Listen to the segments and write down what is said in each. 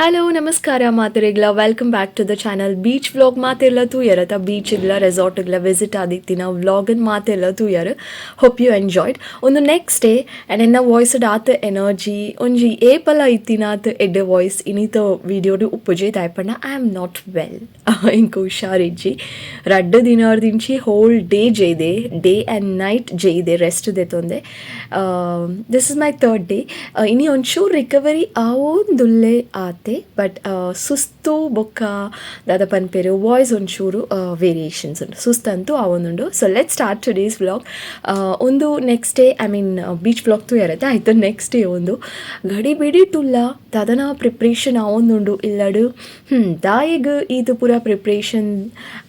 Hello ನಮಸ್ಕಾರ ಮಾತೆರೆಗ್ಲ, welcome back to the channel. Beach vlog ಮಾತೆಲ್ಲ ತೂಯರತ. ಬೀಚ್ಗ್ಲ ರೆಸಾರ್ಟ್ಗ್ಲ visit ಆದಿತ್ತಿನ ವ್ಲಾಗನ್ ಮಾತೆಲ್ಲ ತೂಯರ್. Hope you enjoyed. ಒಂದು next day and ಎನ್ನ ವಾಯ್ಸ್ ಆತ ಎನರ್ಜಿ ಒಂಜಿ ಏಪಲ ಇತ್ತಿನಾತ್ ಎಡ್ಡೆ ವಾಯ್ಸ್ ಇನಿತ ವಿಡಿಯೋಡು ಉಪ್ಪುಜೆ. ದಾಯಪಂಡ I am not well, ಎಂಕ್ ಹುಷಾರಿಜ್ಜಿ. ರಡ್ಡ್ ದಿನರ್ದಿಂಚಿ ಹೋಲ್ ಡೇ ಜೈದೆ, day and night ಜೈದೆ, rest ದೆತೊಂದೆ. This is my third day. ಇನಿ ಒಂಚೂರು ರಿಕವರಿ ಆವೊಂದುಲ್ಲೆ ಆತೆ, ಬಟ್ ಸುಸ್ತು ಬೊಕ್ಕ ದಾದ ಪನ್ಪೆರು, ವಾಯ್ಸ್ ಒಂಚೂರು ವೇರಿಯೇಷನ್ಸ್ ಉಂಡು, ಸುಸ್ತಂತೂ ಆವೊಂದುಂಡು. So let's start today's vlog. ಒಂದು next day, I mean, beach vlog ತೂಯರತ್ತೆ ಆಯ್ತು. ನೆಕ್ಸ್ಟ್ ಡೇ ಒಂದು ಗಡಿ ಬಿಡಿ ಟುಲ್ಲ ದಾದನ ಪ್ರಿಪ್ರೇಷನ್ ಆವೊಂದುಂಡು ಇಲ್ಲಡು. ದಾಯಿಗ್ ಇದು ಪೂರ ಪ್ರಿಪ್ರೇಷನ್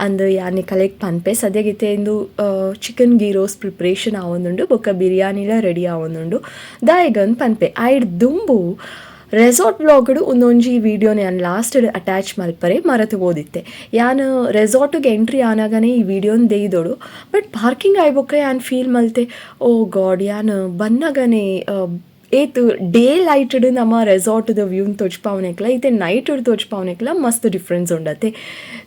ಅಂದ್ ಯಾನೆ ಕಲೆಕ್ಟ್ ಪನ್ಪೆ. ಸದ್ಯಗಿತ್ತೆ ಇಂದು ಚಿಕನ್ ಗೀ ರೋಸ್ ಪ್ರಿಪ್ರೇಷನ್ ಆವೊಂದುಂಡು, ಬೊಕ್ಕ ಬಿರಿಯಾನಿಲ ರೆಡಿ ಆವೊಂದುಂಡು. ದಾಯಿಗಂದ್ ಪನ್ಪೆ. ಐಡ್ ದುಂಬು ರೆಸಾರ್ಟ್ ವ್ಲಾಗ್ಡು ಒಂದೊಂಜಿ ವಿಡಿಯೋನ ಯಾನ್ ಲಾಸ್ಟ್ ಅಟ್ಯಾಚ್ ಮಲ್ಪರೆ ಮರತು ಓದಿತ್ತೆ. ಯಾನ್ ರೆಸಾರ್ಟ್ಗೆ ಎಂಟ್ರಿ ಆನಾಗನೇ ಈ ವಿಡಿಯೋನ ದೇಯ್ದೋಡು. ಬಟ್ ಪಾರ್ಕಿಂಗ್ ಆಯ್ಬೊಕ್ಕ ಯಾನ್ ಫೀಲ್ ಮಲ್ತೆ, ಓ ಗಾಡ್, ಯಾನ್ ಬನ್ನಗನೆ ಏತ್ ಡೇ ಲೈಟಡ್ ನಮ್ಮ ರೆಸಾರ್ಟ್ದ ವ್ಯೂನ್ ತೋಚ್ಪಾವನೆಕ್ಲ, ಇತ್ತೆ ನೈಟ್ ತೋಚ್ಪಾವನೆಕ್ಲ ಮಸ್ತ್ ಡಿಫ್ರೆನ್ಸ್ ಉಂಡತೆ.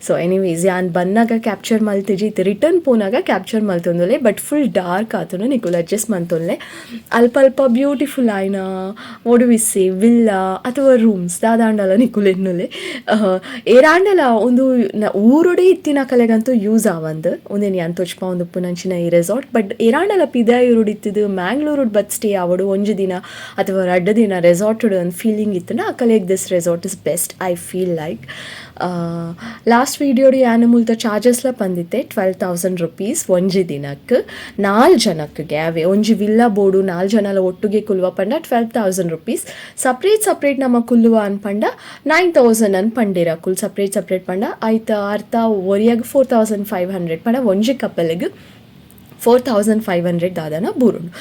ಸೊ ಎನಿವೇಸ್, ಯಾನ್ ಬನ್ನಾಗ ಕ್ಯಾಪ್ಚರ್ ಮಲ್ತಿಜಿ, ಇತ್ತೆ ರಿಟರ್ನ್ ಪೋನಾಗ ಕ್ಯಾಪ್ಚರ್ ಮಲ್ತೊಂದುಲ್ಲೆ. But full dark ಆತುಂಡು, ನಿಕುಲು ಅಡ್ಜಸ್ಟ್ ಮಲ್ತೊನ್ಲೆ. ಅಲ್ಪ ಅಲ್ಪ ಬ್ಯೂಟಿಫುಲ್ ಆಯ್ನ ಒಡುವಿಸಿ ವಿಲ್ಲಾ ಅಥವಾ ರೂಮ್ಸ್ ದಾದಾಂಡಲ ನಿಕುಲು ಎನ್ನುಲೆ. ಏರಾಂಡಲ ಒಂದು ಊರುಡೆ ಇತ್ತಿನ ಕಲೆಗಂತೂ ಯೂಸ್ ಆವಂದ್ ಒಂದೇನು ಯಾನ್ ತೋಚ್ಪಾವೊಂದು ಉಪ್ಪುನಂಚಿನ ಈ ರೆಸಾರ್ಟ್. ಬಟ್ ಏರಾಂಡಲ ಪಿದಾಯೂರುಡು ಇತ್ತಿದ್ದು ಮ್ಯಾಂಗ್ಳೂರುಡ್ ಬತ್ ಸ್ಟೇ ಆವಡು ಒಂಜಿ ದಿನ ಅಥವಾ ರಡ್ಡ್ ದಿನ ರೆಸಾರ್ಟ್ ಒಂದು ಫೀಲಿಂಗ್ ಇತ್ತುಂಡ ಅಕಲೆಗ್ this resort is best, I feel like. Last ವಿಡಿಯೋಡು ಯಾನ್ ಮುಲ್ತ ಚಾರ್ಜಸ್ಲ ಪಂದಿತ್ತೆ. ₹12,000 ಒಂಜಿ ದಿನಕ್ಕೆ ನಾಲ್ ಜನಕ್ಕೆ. ಅವೇ ಒಂಜಿ ವಿಲ್ಲಾ ಬೋಡು, ನಾಲ್ ಜನಲ ಒಟ್ಟುಗೆ ಕುಲ್ವ ಪಂಡ ₹12,000. ಸಪ್ರೇಟ್ ಸಪ್ರೇಟ್ ನಮ್ಮ ಕುಲ್ಲುವ ಅನ್ಪಂಡ 9,000 ಅನ್ ಪಂಡೇರ. ಕುಲ್ ಸಪ್ರೇಟ್ ಸಪ್ರೇಟ್ ಪಂಡ ಐತ ಅರ್ಥ ಒರಿಯಾಗ 4,500 ಪಂಡ ಒಂಜಿ ಕಪಲ್ಗೆ 4,500 ದಾದನ ಬೂರುಂಡು.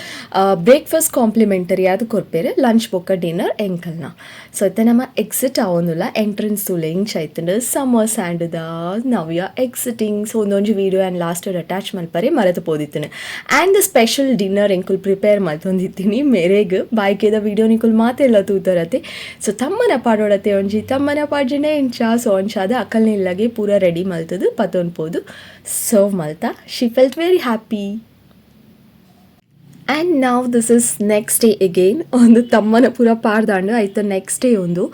ಬ್ರೇಕ್ಫಾಸ್ಟ್ ಕಾಂಪ್ಲಿಮೆಂಟರಿ ಅದು ಕೊರ್ಪೇರು. ಲಂಚ್ ಬೊಕ್ಕ ಡಿನ್ನರ್ ಎಂಕಲ್ನ. ಸೊ ಇತ್ತೆ ನಮ್ಮ ಎಕ್ಸಿಟ್ ಆವೊಂದುಲ್ಲ. ಎಂಟ್ರೆನ್ಸ್ ತೂಲೆ ಇಂಚ ಐತುಂಡು ಸಮ್ಮರ್ ಸ್ಯಾಂಡ್ದ. Now we are exiting. So ಒಂದೊಂಜಿ video and last attach ಮಲ್ಪರೆ ಮರೆತು ಪೋದಿತ್ತುನು. And the special dinner ಎಂಕುಲ್ prepare ಮಲ್ತೊಂದಿತ್ತೀನಿ ಮೇರೆಗ್. ಬಾಯ್ಕೆದ ವಿಡಿಯೋ ನಿಕುಲ್ ಮಾತೆಲ್ಲ ತೂತರತೆ. ಸೊ ತಮ್ಮನ ಪಾಡೋಡತೆ ಒಂಜಿ ತಮ್ಮನ ಪಾಡ್ಜಿನ ಇಂಚ. ಸೊ ಅಂಚಾದ ಅಕಲ್ನ ಇಲ್ಲಗೆ ಪೂರ ರೆಡಿ ಮಲ್ತದು ಪತೊನ್ ಪೋದು serve ಮಲ್ತ. She felt very happy. And now this is next day again. ಒಂದು ತಮ್ಮನ ಪೂರ ಪಾಡ್ದಾಂಡು ಆಯ್ತು. ನೆಕ್ಸ್ಟ್ ಡೇ ಒಂದು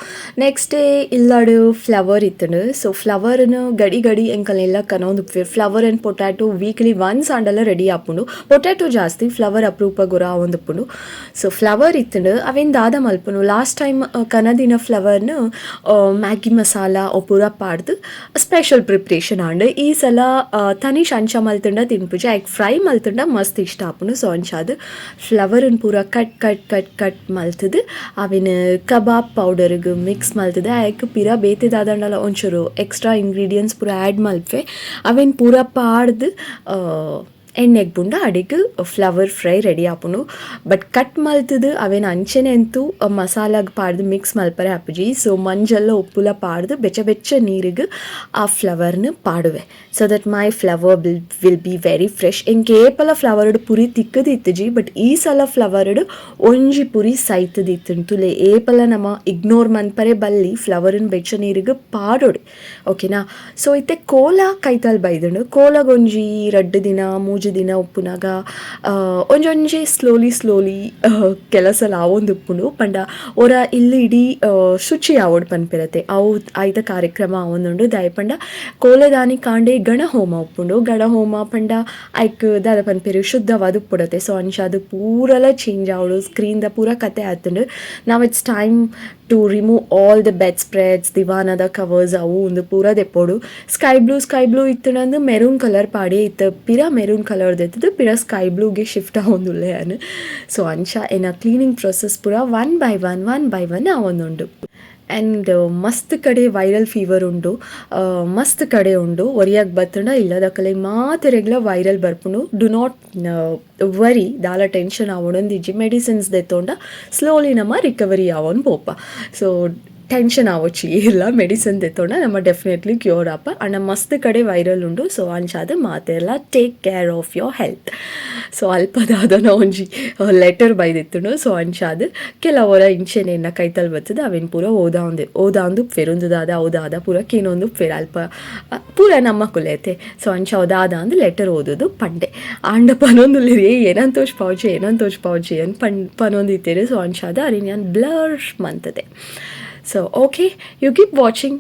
ನೆಕ್ಸ್ಟ್ ಡೇ ಇಲ್ಲಾಡು ಫ್ಲವರ್ ಇತ್ತುಂಡು. ಸೊ ಫ್ಲವರ್ನು ಗಡಿ ಗಡಿ ಎಂಕಲ್ನೆಲ್ಲ ಕನೊಂದು. Flower and potato weekly once ಆಂಡಲ ready ಆಪುಂಡು. ಪೊಟ್ಯಾಟೊ ಜಾಸ್ತಿ, ಫ್ಲವರ್ ಅಪರೂಪ ಗುರ ಆವೊಂದುಪ್ಪುಂಡು. ಸೊ ಫ್ಲವರ್ ಇತ್ತುಂಡು. ಅವೇನು ದಾದ ಮಲ್ಪುನು, ಲಾಸ್ಟ್ ಟೈಮ್ ಕನದಿನ ಫ್ಲವರ್ನು ಮ್ಯಾಗಿ ಮಸಾಲ ಪೂರ ಪಾಡ್ದು ಸ್ಪೆಷಲ್ ಪ್ರಿಪ್ರೇಷನ್ ಆಂಡ್. ಈ ಸಲ ತನಿಷ್ ಅಂಚ ಮಲ್ತುಂಡ ತಿನ್ಪುಜ, ಐಕ್ ಫ್ರೈ ಮಲ್ತುಂಡ ಮಸ್ತ್ ಇಷ್ಟ ಆಪುಂಡು. ಸೊ ಅಂಚಾದ್ ಫ್ಲವರನ್ ಪೂರ cut cut cut cut ಮಲ್ತದು ಅವಿನ ಕಬಾಬ್ ಪೌಡರ್ಗೆ ಮಿಕ್ಸ್ ಮಲ್ತದೆ. ಐಕ್ ಪಿರ ಬೇತೆ ದಾದಂಡಲ ಒಂಚೂರು ಎಕ್ಸ್ಟ್ರಾ ಇಂಗ್ರೀಡಿಯೆಂಟ್ಸ್ ಪೂರ ಆ್ಯಡ್ ಮಲ್ಪೆ. ಅವೇನು ಪೂರ ಪಾಡ್ದು ಎಣ್ಣೆಗೆ ಬುಂಡ ಅಡಿಗೆ flower fry ready ಆಪುಂಡು. ಬಟ್ ಕಟ್ ಮಲ್ತದು ಅವೇನು ಅಂಚೆನೆ ಅಂತೂ ಮಸಾಲಾಗ್ ಪಾಡ್ದು ಮಿಕ್ಸ್ ಮಲ್ಪರೆ ಆಪುಜಿ. ಸೊ ಮಂಜಲ್ಲ ಉಪ್ಪುಲ ಪಾಡ್ದು ಬೆಚ್ಚ ಬೆಚ್ಚ ನೀರಿಗೆ ಆ ಫ್ಲವರ್ನ ಪಾಡುವೆ, so that my flower will be very fresh. ಎಂಕ್ ಏಪಲ ಫ್ಲವರ್ಡ್ ಪುರಿ ತಿಕ್ಕದು ಇತ್ತುಜಿ, ಬಟ್ ಈ ಸಲ ಫ್ಲವರ್ಡ್ ಒಂಜಿ ಪುರಿ ಸೈತದ ಇತ್ತು. ತುಲೆ, ಏಪಲ ನಮ್ಮ ಇಗ್ನೋರ್ ಮನ್ಪರೆ ಬಲ್ಲಿ, ಫ್ಲವರ್ನ ಬೆಚ್ಚ ನೀರಿಗೆ ಪಾಡೋಡು, ಓಕೆನಾ? ಸೊ ಇತ್ತೆ ಕೋಲ ಕೈತಲ್ ಬೈದುಂಡು. ಕೋಲಗೊಂಜಿ ರಡ್ಡ್ ದಿನ ಮೂಜಿ ದಿನ ಉಪ್ಪುನಾಗ ಒಂಜೊಂಜಿ ಸ್ಲೋಲಿ ಸ್ಲೋಲಿ ಕೆಲಸ ಆವೊಂದು ಉಪ್ಪುಂಡು. ಪಂಡ ಒರ ಇಲ್ಲಿ ಇಡೀ ಶುಚಿ ಆವೊಡು ಪನ್ಪಿರತೆ, ಅವು ಆಯ್ತ ಕಾರ್ಯಕ್ರಮ ಆವೊಂದುಂಡು. ದಾಯ ಪಂಡ ಕೋಲದಾನಿ ಕಾಂಡೆ ಗಣಹೋಮ ಉಪ್ಪುಂಡು. ಗಣಹೋಮ ಪಂಡ ಐಕ್ ದಾದ ಪನ್ಪೆರು, ಶುದ್ಧವಾದ ಉಪ್ಪುಡತೆ. ಸೊ ಅಂಚಾದ್ ಪೂರಲ ಚೇಂಜ್ ಆವೊಡು, ಸ್ಕ್ರೀನ್ the ಪೂರ ಕತೆ ಆತುಂಡು. Now it's time to remove all the bed spreads, ದಿವಾನದ covers, ಅವು ಒಂದು ಪೂರ ದೆಪ್ಪೊಡು. Sky blue sky blue ಇತ್ತುಂಡು, maroon colour ಪಾಡಿ ಇತ್ತು. ಪಿರ ಮೆರೂನ್ ಕಲರ್ ದೆತ್ತದು ಪಿರ ಸ್ಕೈ ಬ್ಲೂಗೆ ಶಿಫ್ಟ್ ಆವೊಂದುಲ್ಲೆ ಯಾನ್. ಸೊ ಅಂಚ ಎನ್ನ ಕ್ಲೀನಿಂಗ್ ಪ್ರೊಸೆಸ್ ಪೂರ one by one, one by one ಆವೊಂದುಂಡು. ಆ್ಯಂಡ್ ಮಸ್ತ್ ಕಡೆ ವೈರಲ್ ಫೀವರ್ ಉಂಡು, ಮಸ್ತ್ ಕಡೆ ಉಂಡು. ಒರಿಯಾಗ ಬತ್ತುಂಡ ಇಲ್ಲದಕಲೆ ಮಾತೆರೆಗ್ಲ ವೈರಲ್ ಬರ್ಪುಂಡು. Do not worry, ದಾಲ ಟೆನ್ಷನ್ ಆವೊಡೊಂದಿಜ್ಜಿ. ಮೆಡಿಸಿನ್ಸ್ ದೆತ್ತೊಂಡ ಸ್ಲೋಲಿ ನಮ್ಮ ರಿಕವರಿ ಆವೊಂದು ಪೋಪ. ಸೊ ಟೆನ್ಷನ್ ಆವೊಚ್ಚಿ ಏರ್ಲ ಮೆಡಿಸಿನ್ ದೆತ್ತೊಂಡ ನಮ್ಮ ಡೆಫಿನೆಟ್ಲಿ ಕ್ಯೂರ್ ಆಪ. ಆಂಡ ಮಸ್ತ್ ಕಡೆ ವೈರಲ್ ಉಂಡು. ಸೊ ಅಂಚಾದ್ ಮಾತೆರ್ಲ take care of your health. So ಅಲ್ಪ ದಾದನ ಒಂಜಿ ಲೆಟರ್ ಬೈದಿತ್ತುಂಡು. ಸೊ ಅಂಚಾದ್ ಕೆಲವೊರ ಇಂಚೆನೆ ಎನ್ನ ಕೈತಲ್ ಬತ್ತುದು ಅವೆನ್ ಪೂರ ಓದಾಂದು ಓದಾಂದು ಉಪ್ಪುವೆರ್. ಉಂದು ದಾದ ಅವು ದಾದ ಪೂರ ಕೇನೊಂದು ಉಪ್ಪುವೆರ್ ಅಲ್ಪ ಪೂರ ನಮ್ಮಕುಲು ಐತೆ. ಸೊ ಅಂಚ ಅವು ದಾದ ಅಂದ್ ಲೆಟರ್ ಓದುದು ಪಂಡೆ. ಆಂಡ ಪನೊಂದುಲ್ಲೆರ್ ಏ ಏನನ್ ತೋಜ್ಪಾವೊಜಿ ಏನನ್ ತೋಜ್ಪಾವೊಜಿ ಅಂದ್ ಪನೊಂದಿತ್ತೆರ್. ಸೊ ಅಂಚಾದ್ ಅರೆನ್ ಯಾನ್ blur ಮಂತುದೆ. So okay, you keep watching.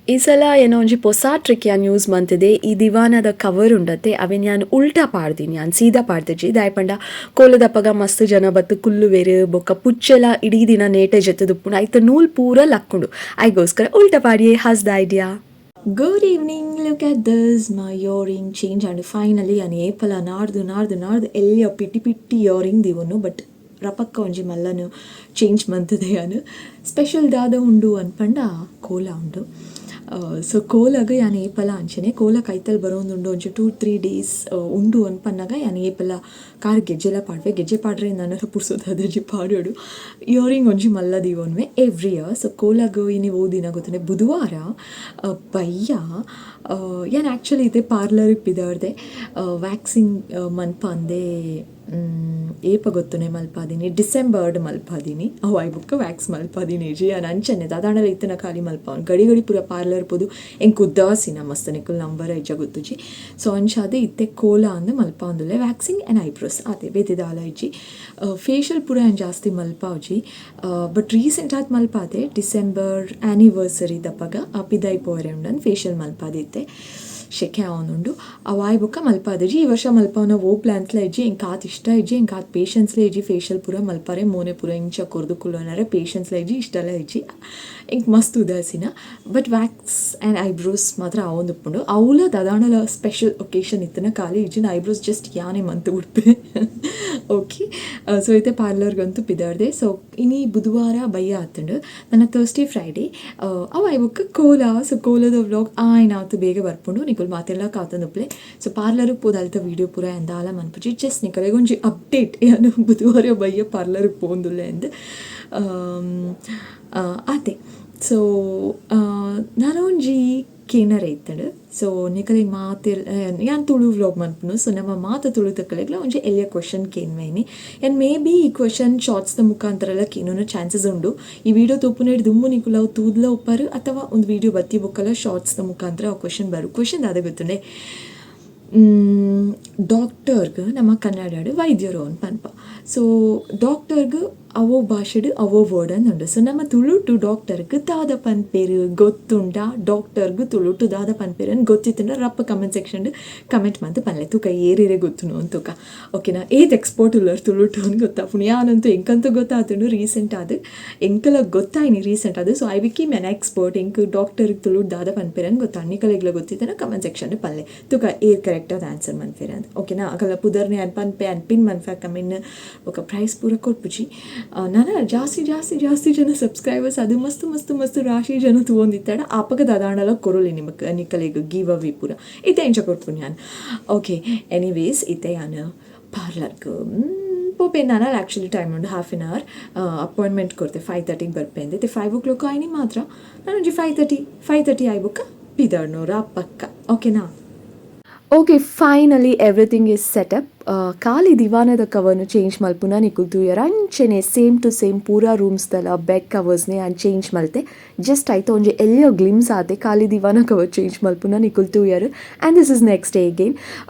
ಈ ಸಲ ಏನೋ ಒಂಜಿ ಪೊಸ ಟ್ರಿಕ್ ಯಾನ್ ಯೂಸ್ ಮಂತಿದೆ. ಈ ದಿವಾನದ ಕವರ್ ಉಂಡತ್ತೆ, ಅವೆನ್ ಯಾನ್ ಉಲ್ಟಾ ಪಾಡ್ದಿನಿ, ಯಾನ್ ಸೀದಾ ಪಾಡ್ದಿಜಿ. ದಾಯೆ ಪಂಡ ಕೋಲದಪಗ ಮಸ್ತ್ ಜನ ಬತ್ತು ಕುಲ್ಲುವೆರ್, ಬೊಕ್ಕ ಪುಚ್ಚೆಲ ಇಡೀ ದಿನ ನೇಟೆ ಜೆತ್ತುದುಪ್ಪುಂಡು, ಐತ ನೂಲ್ ಪೂರ ಲಕ್ಕುಂಡು. ಐಗೋಸ್ಕರ ಉಲ್ಟಾ ಪಾಡಿಯೆ. How's the idea? Good evening, look at this, my earring change. And finally ಯಾನ್ ಏಪಲ ನಾಡ್ದು ನಾಡ್ದು ನಾಡ್ದು ಎಲ್ಯ ಪಿಟಿ ಪಿಟ್ಟಿ ಇಯರಿಂಗ್ ದೀವೊನ್ನು, ಬಟ್ ರಪಕ್ಕ ಒಂಜಿ ಮಲ್ಲನು ಚೇಂಜ್ ಮಂತುದೆ ಯಾನ್. ಸ್ಪೆಷಲ್ ದಾದ ಉಂಡು ಅನ್ಪಂಡ ಕೋಲ ಉಂಡು. ಸೊ ಕೋಲಗ್ ಯಾನ್ ಏಪಲ ಅಂಚನೆ ಕೋಲ ಕೈತಲ್ ಬರೋಂದುಂಡು, ಒಂಜಿ 2-3 ಡೇಸ್ ಉಂಡು ಅನ್ಪನ್ನಗ ಯಾನ್ ಏಪಲ ಕಾರ್ ಗೆಜ್ಜೆಲ ಪಾಡ್ವೆ. ಗೆಜ್ಜೆ ಪಾಡ್ರೆ ನನಲ ಪುರ್ಸೊತಾದಜಿ ಪಾಡೋಡು. ಇಯರಿಂಗ್ ಒಂಜಿ ಮಲ್ಲ ದೀವೊನ್ವೆ ಎವ್ರಿ ಇಯರ್. ಸೊ ಕೋಲಗ್ ಇನಿ ಓ ದಿನ ಗೊತ್ತುಂಡೆ, ಬುಧವಾರ ಬಯ್ಯ. ಯಾನ್ ಆ್ಯಕ್ಚುಲಿ ಇತ್ತೆ ಪಾರ್ಲರ್ಗೆ ಪಿದಾಡ್ದೆ ವ್ಯಾಕ್ಸಿಂಗ್ ಮನ್ಪಂದೆ. ಏಪ ಗೊತ್ತುನೆ ಮಲ್ಪಾದಿನಿ, ಡಿಸೆಂಬರ್ಡ್ ಮಲ್ಪಾದಿನಿ. ಅವು ಆಯ್ ಬೊಕ್ಕ ವ್ಯಾಕ್ಸ್ ಮಲ್ಪಾದಿನಿ ಜಿ ಯಾನ್. ಅಂಚನೆ ದಾದಾಂಡಲ ಇತ್ತಿನ ಖಾಲಿ ಮಲ್ಪಾವನ್ ಗಡಿ ಗಡಿ ಪೂರ ಪಾರ್ಲರ್ ಪೋದು ಎಂಕ್ ಉದಾಸೀನ ಮಸ್ತ್, ನಿಕುಲು ನಂಬರ್ ಇಜ್ಜ ಗೊತ್ತುಜಿ. ಸೊ ಅಂಚಾದ್ ಇತ್ತೆ ಕೋಲ ಅಂದ್ ಮಲ್ಪಾವೊಂದುಲ್ಲೆ, ವ್ಯಾಕ್ಸಿಂಗ್ ಆ್ಯಂಡ್ ಐಬ್ರೋಸ್ ಆತೆ, ಬೇತೆ ದಾಲ ಇಜ್ಜಿ. ಫೇಶಿಯಲ್ ಪೂರ ಯಾನ್ ಜಾಸ್ತಿ ಮಲ್ಪಾವುಜಿ, ಬಟ್ ರೀಸೆಂಟ್ ಆದ್ ಮಲ್ಪಾದೆ. ಡಿಸೆಂಬರ್ ಆ್ಯನಿವರ್ಸರಿ ದಪಗ ಪಿದಾಯಿ ಪೋಯೆರೆ ಉಂಡಂದ್ ಫೇಶಿಯಲ್ ಮಲ್ಪಾದಿತ್ತೆ. ಶೆಕೆ ಆವೊಂದುಂಡು. ಅವು ಆಯ್ ಬೊಕ್ಕ ಮಲ್ಪಾದಿಜಿ. ಈ ವರ್ಷ ಮಲ್ಪಾವುನ ಓ ಪ್ಲ್ಯಾನ್ಸ್ಲ ಇಜ್ಜಿ. ಎಂಕ್ ಆತ್ ಇಷ್ಟ ಇಜ್ಜಿ, ಎಂಕ್ ಆತ್ ಪೇಷನ್ಸ್ಲ ಇಜ್ಜಿ ಫೇಶಿಯಲ್ ಪೂರ ಮಲ್ಪರೆ. ಮೋನೆ ಪೂರ ಇಂಚ ಕೊರ್ದು ಕುಲ್ಲೊನರೆ ಪೇಷನ್ಸ್ಲ ಇಜ್ಜಿ, ಇಷ್ಟಲ ಇಜ್ಜಿ ಎಂಕ್, ಮಸ್ತ್ ಉದಾಸೀನ. ಬಟ್ ವ್ಯಾಕ್ಸ್ ಆ್ಯಂಡ್ ಐಬ್ರೋಸ್ ಮಾತ್ರ ಆವೊಂದುಪ್ಪುಂಡು. ಅವುಲ ದಾದಾಂಡಲ ಸ್ಪೆಷಲ್ ಒಕೇಶನ್ ಇತ್ತಿನ ಖಾಲಿ ಇಜ್ಜಿನ ಐಬ್ರೋಸ್ ಜಸ್ಟ್ ಯಾನೆ ಮಂತ್ ಉಡ್ಪೆ. ಓಕೆ, ಸೊ ಇತ್ತೆ ಪಾರ್ಲರ್ಗಂತೂ ಪಿದಾಡ್ದೆ. ಸೊ ಇನಿ ಬುಧವಾರ ಬಯ್ಯ ಆತುಂಡು, ನನ್ನ ಥರ್ಸ್ಡೇ ಫ್ರೈಡೇ ಅವು ಆಯ್ ಬೊಕ್ಕ ಕೋಲ. ಸೊ ಕೋಲದ ವ್ಲಾಗ್ ಆಯ್ನಾತ್ ಬೇಗ ಬರ್ಪುಂಡು, ನಿಕುಲು ಮಾತೆಲ್ಲ ಕಾತೊಂದುಪ್ಪುಲೆ. ಸೊ ಪಾರ್ಲರ್ಗೆ ಪೋದು ಅಲ್ತ ವೀಡಿಯೋ ಪೂರ ದಾಲ ಮನ್ಪುಜಿ, ಜಸ್ಟ್ ನಿಕಲೆಗ್ ಒಂಜಿ ಅಪ್ಡೇಟ್, ಯಾನ್ ಬುಧವಾರ ಬಯ್ಯ ಪಾರ್ಲರ್ಗೆ ಪೋವೊಂದುಲ್ಲೆ ಅಂದ್ ಆತೆ. ಸೊ ನನೊಂಜಿ ಕೇನರೆ ಇತ್ತುಂಡು. ಸೊ ನಿಕಲೆಗ್ ಮಾತೆರ್ ಯಾನ್ ತುಳು ವ್ಲಾಗ್ ಮನ್ಪುನು. ಸೊ ನಮ್ಮ ಮಾತ ತುಳುತಕಲೆಗ್ಲ ಒಂಜಿ ಎಲ್ಯ ಕ್ವಶನ್ ಕೇನ್ವೇನಿ ಆ್ಯಂಡ್ ಮೇ ಬಿ ಈ ಕ್ವಶನ್ ಶಾರ್ಟ್ಸ್ದ ಮುಖಾಂತರ ಕೇನುನ ಚಾನ್ಸಸ್ ಉಂಡು. ಈ ವಿಡಿಯೋ ತೂಪುನೆಡ್ ದುಂಬು ನಿಕುಲು ಅವು ತೂದ್ಲ ಉಪ್ಪರು ಅಥವಾ ಒಂದು ವಿಡಿಯೋ ಬತ್ತಿ ಬೊಕ್ಕಲ ಶಾರ್ಟ್ಸ್ದ ಮುಖಾಂತರ ಆ ಕ್ವಶನ್ ಬರು. ಕ್ವಶನ್ ದಾದ ಗೊತ್ತುಂಡೆ? ಡಾಕ್ಟರ್ಗ್ ನಮ್ಮ ಕನ್ನಡಡ್ ವೈದ್ಯರು ಅಂದ್ ಪನ್ಪ. ಸೊ ಡಾಕ್ಟರ್ಗ್ ಅವೋ ಭಾಷೆಡ್ ಅವೋ ವರ್ಡ್ ಅಂದುಂಡು. ಸೊ ನಮ್ಮ ತುಳುಟು ಡಾಕ್ಟರ್ಗ್ ದಾದ ಪನ್ಪೆರ್ ಗೊತ್ತುಂಡ? ಡಾಕ್ಟರ್ಗ್ ತುಳುಟು ದಾದ ಪನ್ಪೆರ್ ಅಂದ್ ಗೊತ್ತಿತ್ತುಂಡ ರಪ್ಪ ಕಮೆಂಟ್ ಸೆಕ್ಷನ್ ಕಮೆಂಟ್ ಮಂತ್ ಪನ್ಲೆ. ತೂಕ ಏರೇರೆ ಗೊತ್ತುಂಡು ಅಂದ್ ತೂಕ, ಓಕೆನಾ? ಏತ್ ಎಕ್ಸ್ಪರ್ಟ್ ಉಲ್ಲರ್ ತುಳುಟು ಅಂದ್ ಗೊತ್ತಾಪುಂಡು. ಯಾನಂತೂ ಎಂಕಂತೂ ಗೊತ್ತಾತುಂಡು ರೀಸೆಂಟ್ ಆದ್, ಎಂಕಲ ಗೊತ್ತಾಯಿನಿ ರೀಸೆಂಟ್ ಆದ್. So I became an expert. ಎಂಕ್ ಡಾಕ್ಟರ್ಗ್ ತುಳುಟು ದಾದ ಪನ್ಪೆರ್ ಅಂದ್ ಗೊತ್ತಾಂಡ್. ನಿಕಲೆಗ್ಲ ಗೊತ್ತಿತ್ತುಂಡ ಕಮೆಂಟ್ ಸೆಕ್ಷನ್ ಪನ್ಲೆ, ತೂಕ ಏರ್ ಕರೆಕ್ಟ್ ಆದ್ ಆನ್ಸರ್ ಮನ್ಪೆರ್ ಅಂದ್, ಓಕೆನಾ? ಅಕಲ್ನ ಪುದರ್ನೆ ಯಾನ್ ಪನ್ಪೆ, ಯಾನ್ ಪಿನ್ ಮನ್ಪೆ ಕಮೆಂಟ್, ಬೊಕ ಪ್ರೈಸ್ ಪೂರ ಕೊರ್ಪುಜಿ. ನನ ಜಾಸ್ತಿ ಜಾಸ್ತಿ ಜಾಸ್ತಿ ಜನ ಸಬ್ಸ್ಕ್ರೈಬರ್ಸ್ ಅದು ಮಸ್ತ್ ಮಸ್ತ್ ಮಸ್ತ್ ರಾಶಿ ಜನ ತೂವೊಂದಿತ್ತಡ ಆಪಗ ದಾದಾಂಡಲ ಕೊರೊಲಿ ನಿಮಕ್ ನಿಕಲೆಗ್ ಗಿವ್ ಅವೇ ಪೂರ. ಇತ್ತೆ ಎಂಚ ಕೊರ್ಪುನಿ ಯಾನ್? ಓಕೆ, ಎನಿವೇಸ್ ಇತ್ತೆ ಯಾನ್ ಪಾರ್ಲರ್ಗ್ ಪೋಪೆ. ನನಲ ಆ್ಯಕ್ಚುಲಿ ಟೈಮ್ ಉಂಡು, ಹಾಫ್ ಆನ್ ಅವರ್. ಅಪಾಯಿಂಟ್ಮೆಂಟ್ ಕೊರ್ತೆ, 5:30ಗೆ ಬರ್ಪೆ ಅಂದ್. ಇತ್ತೆ 5 ಓ ಕ್ಲಾಕ್ ಆಯ್ನಿ ಮಾತ್ರ. ನಾನೊಂಜಿ 5:30 5:30 ಆಯ್ ಬೊಕ್ಕ ಪಿದಡ್ನೂರ ಪಕ್ಕ, ಓಕೆನಾ? Okay, finally everything is setup. ಖಾಲಿ ದಿವಾನದ ಕವರ್ನು ಚೇಂಜ್ ಮಲ್ಪುನ ನಿಕುಲ್ ತೂಯರ್. ಅಂಚೆನೆ same to same ಪೂರಾ ರೂಮ್ಸ್ ದಲ ಬೆಡ್ ಕವರ್ಸ್ನೆ ಯಾನ್ ಚೇಂಜ್ ಮಲ್ತೆ. ಜಸ್ಟ್ ಐತ ಒಂಜಿ ಎಲ್ಯ ಗ್ಲಿಮ್ಸ್ ಆತೆ. ಖಾಲಿ ದಿವಾನ ಕವರ್ ಚೇಂಜ್ ಮಲ್ಪುನ ನಿಕುಲ್ ತೂಯರ್. And this is next day again.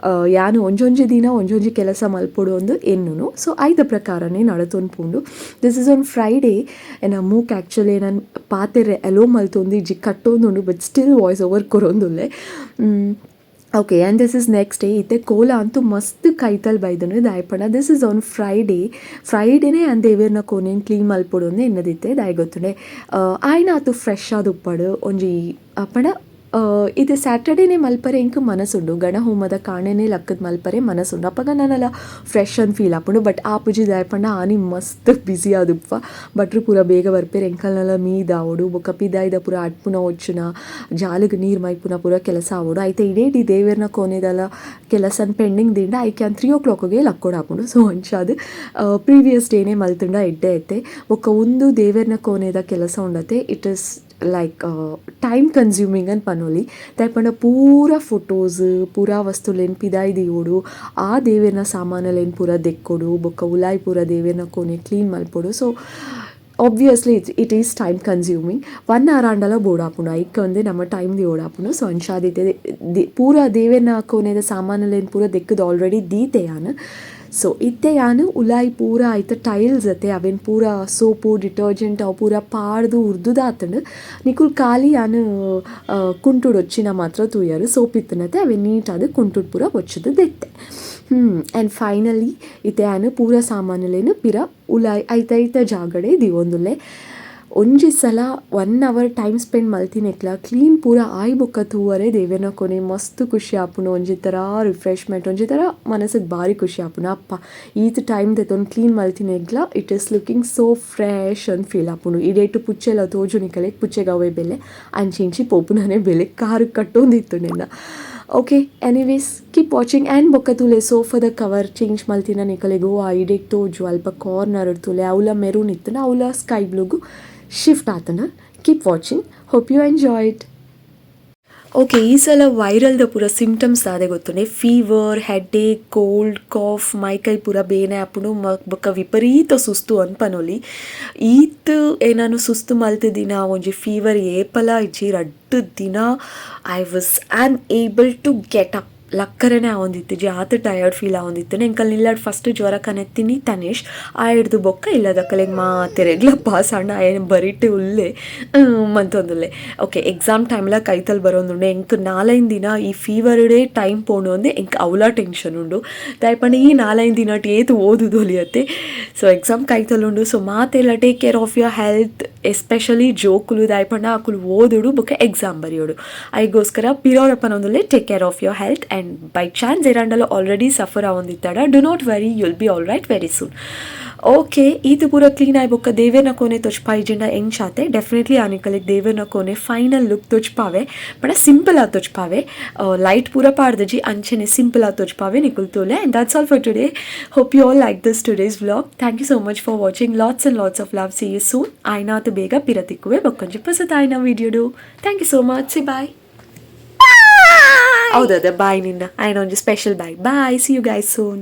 ಯಾನ್ ಒಂಜೊಂಜಿ ದಿನ ಒಂಜೊಂಜಿ ಕೆಲಸ ಮಲ್ಪೊಡು ಅಂದ್ ಎನ್ನುನು. ಸೊ ಐತ ಪ್ರಕಾರನೇ ನಡತೊಂದು ಪೋಂಡು. This is on Friday. ಎನ್ನ ಮೂಕ್ ಆ್ಯಕ್ಚುಲಿ ನಾನು ಪಾತೆರೆ ಅಲೋ ಮಲ್ತೊಂದು ಇಜ್ಜಿ, ಕಟ್ಟೊಂದುಂಡು, but still voice over ಕೊರೊಂದುಲ್ಲೆ. Okay, and this is next day. ಇತ್ತೆ ಕೋಲ ಅಂತೂ ಮಸ್ತ್ ಕೈತಲ್ ಬೈದನು. ದಾಯೆ this is on Friday. ಫ್ರೈಡೇನೆ ಯಾನ್ ದೇವೆರ್ನ ಕೋನೆನ್ ಕ್ಲೀನ್ ಮಲ್ಪೊಡು ಅಂದ್ ಎನ್ನದಿತ್ತೆ. ದಾಯೆ ಗೊತ್ತುಂಡೆ, ಆಯ್ನಾತು ಫ್ರೆಶ್ ಆದ್ ಉಪ್ಪಡು ಒಂಜಿ ಪಂಡ ಇದು ಸ್ಯಾಟರ್ಡೇನೆ ಮಲ್ಪರೆ ಎಂಕ್ ಮನಸ್ಸುಂಡು. ಗಣಹೋಮದ ಕಾಣೆನೆ ಲಕ್ಕದ್ ಮಲ್ಪರೆ ಮನಸ್ಸುಂಡು. ಅಪಗ ನನಲ ಫ್ರೆಶ್ ಅಂದ್ ಫೀಲ್ ಆಪುಂಡು. ಬಟ್ ಆಪುಜಿ. ದಾಯೆ ಪಂಡ ಆನಿ ಮಸ್ತ್ ಬ್ಯುಸಿ ಆದುಪ್ಪ. ಭಟ್ರು ಪೂರ ಬೇಗ ಬರ್ಪೆರ್. ಎಂಕಲ್ನಲ ಮೀದಾವೊಡು, ಬೊಕ್ಕ ಪಿದಾಯ್ದ ಪೂರ ಅಡ್ಪುನ ಒಚ್ಚುನ, ಜಾಲಗ್ ನೀರ್ ಮೈಪುನ ಪೂರ ಕೆಲಸ ಆವೊಡು. ಐತ ಇಡೀ ದೇವೆರ್ನ ಕೋನೆದಲ ಕೆಲಸನ್ ಪೆಂಡಿಂಗ್ ದಿಂಡ ಐಕೆ 3 ಓ ಕ್ಲಾಕ್ಗೆ ಲಕ್ಕೊಡಾಪುಂಡು. ಸೊ ಅಂಚಾದ್ ಪ್ರೀವಿಯಸ್ ಡೇನೆ ಮಲ್ತುಂಡ ಎಡ್ಡೆ ಐತೆ. ಬೊಕ್ಕ ಉಂದು ದೇವೆರ್ನ ಕೋನೆದ ಕೆಲಸ ಉಂಡತೆ, it is like time consuming ಅಂತ ಪನೊಲಿ. ದಾಯೆ ಪಂಡ ಪೂರ ಫೋಟೋಸ್, ಪೂರ ವಸ್ತುಲೆನ್ ಪಿದಾಯ್ ದೀವೊಡು, ಆ ದೇವೆರ್ನ ಸಾಮಾನುಲೆನ್ ಪೂರ ದೆಕ್ಕೊಡು, ಬೊಕ್ಕ ಉಲಾಯ್ ಪೂರ ದೇವೆರ್ನ ಕೋನೆ ಕ್ಲೀನ್ ಮಲ್ಪೊಡು. So obviously it is time consuming. 1 hour ಆಂಡಲ ಬೋಡಾಪುಂಡು. ಐಕ್ ಒಂದೆ ನಮ್ಮ ಟೈಮ್ ದಿವೊಡಾಪುಂಡು. ಸೊ ಅಂಚಾದಿತ್ತೆ ಪೂರ ದೇವೆರ್ನ ಕೋನೆದ ಸಾಮಾನುಲೆನ್ ಪೂರ ದೆಕ್ಕದ್ ಆಲ್ರೆಡಿ ದೀತೆ ಯಾನ್. ಸೊ ಇತ್ತೆ ಯಾನ್ ಉಲಾಯ್ ಪೂರ ಐತ ಟೈಲ್ಸ್ ಅತ್ತೆ, ಅವೆನ್ ಪೂರ ಸೋಪು, ಡಿಟರ್ಜೆಂಟ್ ಅವು ಪೂರ ಪಾಡ್ದು ಉರ್ದುದಾತುಂಡು. ನಿಕುಲ್ ಖಾಲಿ ಯಾನ್ ಕುಂಟುಡು ಒಚ್ಚಿನ ಮಾತ್ರ ತೂಯರ್. ಸೋಪ್ ಇತ್ತುನತೆ, ಅವೆನ್ ನೀಟಾದ್ ಕುಂಟುಡು ಪೂರ ಒಚ್ಚುದು ದೆತ್ತೆ. ಆ್ಯಂಡ್ ಫೈನಲಿ ಇತ್ತೆ ಯಾನ್ ಪೂರ ಸಾಮಾನುಲೆನ್ ಪಿರ ಉಲಾಯ್ ಐತ ಐತ ಜಾಗಡೆ ದೀವೊಂದುಲ್ಲೆ. ಒಂಜಿ ಸಲ 1 hour time spend ಮಲ್ತಿನೆಕ್ಲ clean ಪೂರ ಆಯ್ ಬೊಕ್ಕ ತೂವರೆ ದೇವೆರ್ನ ಕೊನೆ ಮಸ್ತ್ ಖುಷಿ ಆಪುಂಡು. ಒಂಜಿ ಥರ ರಿಫ್ರೆಶ್ಮೆಂಟ್, ಒಂಜಿ ಥರ ಮನಸ್ಸಿಗೆ ಭಾರಿ ಖುಷಿ ಆಪುಂಡು. ಅಪ್ಪ, ಈತ್ ಟೈಮ್ ದೆತೊಂದು ಕ್ಲೀನ್ ಮಲ್ತಿನೆಗ್ಲ it is looking so fresh ಅಂದ್ ಫೀಲ್ ಆಪುಂಡು. ಇಡೇಟು ಪುಚ್ಚೆಲ ತೋಜುನಿ ಕಲೆ. ಪುಚ್ಚೆಗ್ ಅವೇ ಬೆಲೆ, ಅಂಚಿ ಇಂಚಿ ಪೋಪುನನೇ ಬೆಲೆ. ಕಾರು ಕಟ್ಟೊಂದಿತ್ತು ನಿನ್ನ. Okay, anyways, keep watching. And ಬೊಕ್ಕ ತೂಲೆ, ಸೋಫಾದ ಕವರ್ ಚೇಂಜ್ ಮಲ್ತಿನ ನಿಕಲೆಗು ಆ ಇಡೆಕ್ ತೋಜು. ಅಲ್ಪ ಕಾರ್ನರ್ ತೂಲೆ, ಅವಲ ಮೆರೂನ್ ಇತ್ತುಂಡ ಅವಲ ಸ್ಕೈ ಬ್ಲೂಗು ಶಿಫ್ಟ್ ಆತನ. Keep watching, hope you enjoy it. Okay, ಈ ಸಲ ವೈರಲ್ದ ಪೂರ symptoms ದಾದೆ ಗೊತ್ತುಂಡೆ? Fever, headache, cold, calf, ಮೈಕೈ ಪೂರ ಬೇನೆ ಆಪುಂಡು, ಬೊಕ್ಕ ವಿಪರೀತ ಸುಸ್ತು ಅನ್ಪನೊಲಿ. ಈತ್ ಏನಾನು ಸುಸ್ತು ಮಲ್ತಿದಿನ ಒಂಜಿ ಫೀವರ್ ಏಪಲ ಇಜ್ಜಿ. 2 ದಿನ I was on able to get up. ಲಕ್ಕರನೆ ಆವೊಂದಿತ್ತಿಜಿ, ಆತ್ ಟಯರ್ಡ್ ಫೀಲ್ ಆವೊಂದಿತ್ತು. ಎಂಕಲ್ ನಿಲ್ಲಡ್ ಫಸ್ಟ್ ಜ್ವರ ಕನೆತ್ತಿನಿ ತನಿಷ್. ಆ ಹಿಡ್ದು ಬೊಕ್ಕ ಇಲ್ಲದಕ್ಕಲೆಗ್ ಮಾತೆರೆಗ್ಲ ಪಾಸ್ ಆಂಡ. ಆಯೆ ಬರಿಟೆ ಉಲ್ಲೆ ಮಂತೊಂದುಲ್ಲೆ. ಓಕೆ, ಎಕ್ಸಾಮ್ ಟೈಮ್ಲ ಕೈತಲ್ ಬರೋಂದುಂಡು. ಎಂಕ್ 4-5 ದಿನ ಈ ಫೀವರ್ಡೇ ಟೈಮ್ ಪೋಂಡು ಅಂದೆ ಎಂಕ್ ಅವಲ ಟೆನ್ಷನ್ ಉಂಡು. ದಾಯೆ ಪಂಡ ಈ 4-5 ದಿನ ಏತ್ ಓದುದು ಒಲಿಯತ್ತೆ. ಸೊ ಎಕ್ಸಾಮ್ ಕೈತಲ್ ಉಂಡು. ಸೊ ಮಾತೆಲ್ಲ take care of your health, especially ಜೋಕುಲು. ದಾಯೆ ಪಂಡ ಅಕುಲು ಓದುಡು ಬೊಕ್ಕ ಎಕ್ಸಾಮ್ ಬರೆಯೋಡು. ಐಗೋಸ್ಕರ ಪಿರೋರಪ್ಪನೊಂದುಲ್ಲೆ, take care of your health. And by chance ಏರಾಂಡಲ already suffer ಆವೊಂದಿತ್ತಾಡ, do not worry, you'll be all right very soon. Okay, ಈತು ಪೂರ ಕ್ಲೀನ್ ಆಯ್ ಬೊಕ್ಕ ದೇವೆರ್ನ ಕೋನೆ ತೊಚ್ಪಾಯಿಜಿಂಡ ಎಂಚಾತೆ? ಡೆಫಿನೆಟ್ಲಿ ಆನಿಕಲಿಗೆ ದೇವೆರ್ನ ಕೋನೆ ಫೈನಲ್ ಲುಕ್ ತೊಚ್ಪಾವೆ. ಬಟ್ ಸಿಂಪಲ್ ಆದ್ ತೊಚ್ಪಾವೆ. ಲೈಟ್ ಪೂರ ಪಾಡ್ದಜಿ, ಅಂಚೆನೆ ಸಿಂಪಲ್ ಆದ್ ತೊಚ್ಪಾವೆ. ನಿಕುಲ್ ತೂಲೆ. And that's all for today. Hope you all like this today's vlog. Thank you so much for watching. Lots and lots of love. See you soon. ಆಯ್ನಾತು ಬೇಗ ಪಿರ ತಿಕ್ಕುವೆ ಬೊಕ್ಕೊಂಜಿ ಪೊಸತಾಯ್ನ ವಿಡಿಯೋಡು. Thank you so much. See, bye. ಹೌದದ, bye. ನಿನ್ನ ಆಯ್ನ ಒಂಜಿ special bye. Bye, see you guys soon.